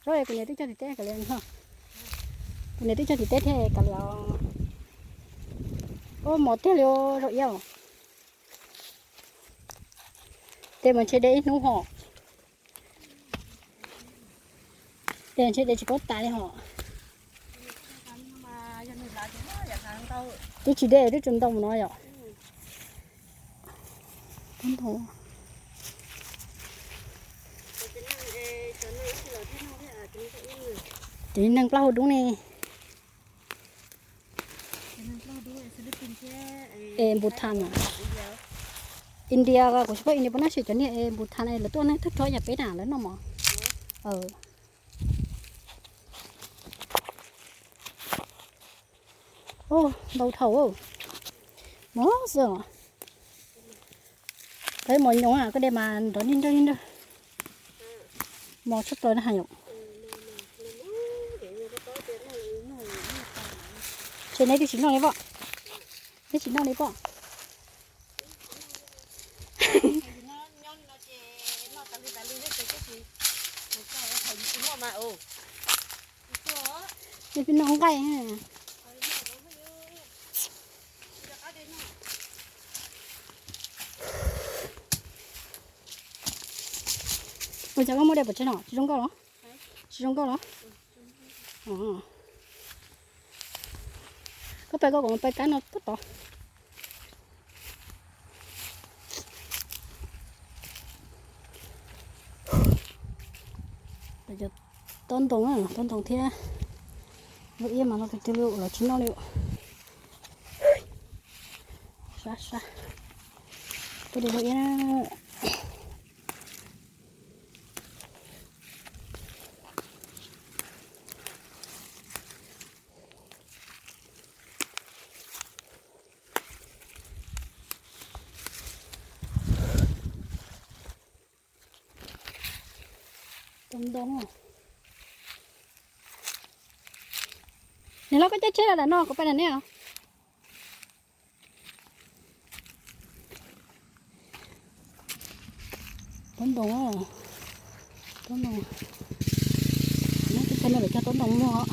Zaub kuv niam twb cog tim teb kav liam no. Kuv niam twb cog tim teb thiab kav liam. Ua mos tiag li zaub iab. Tej mas ntshe de ib hnub hos. Tej ntshe de tsis paub tas li hos. Twb tsis de twb tsis ntau mus no yom. Ces neeg plaub hau dub ne. Es Bhutan, India kuv tsis paub India puas noj, tab sis cov niag es Bhutan lawv tuaj neeg thawj rog yam peb na lawv noj mov. Ntau dhau. Mos xwb. Peb mos nyoos koj de mas nrov nij nrog nij nrog. Mos tshaj plaws na has yom. Ces neb twb tsis noj li pob. Neb tsis noj li pob. Neb pib noj nqaij. Ua cas koj muab de pov tseg no tsis zoo nkauj los? Tsis zoo nkauj los? Koj pais koj kom pais kab no koj tod. Tob ntoo, tob ntoo thiab. Lub iab mas no tus twg li los tsis noj li. Sab sab. Peb de lub iab. Tus ntoo. Niam hlob koj caij tsheb los nram no kuv pais nram nej os. Tob ntoo, tob ntoo. Neb twb txog no lawv cog tob ntoo muag.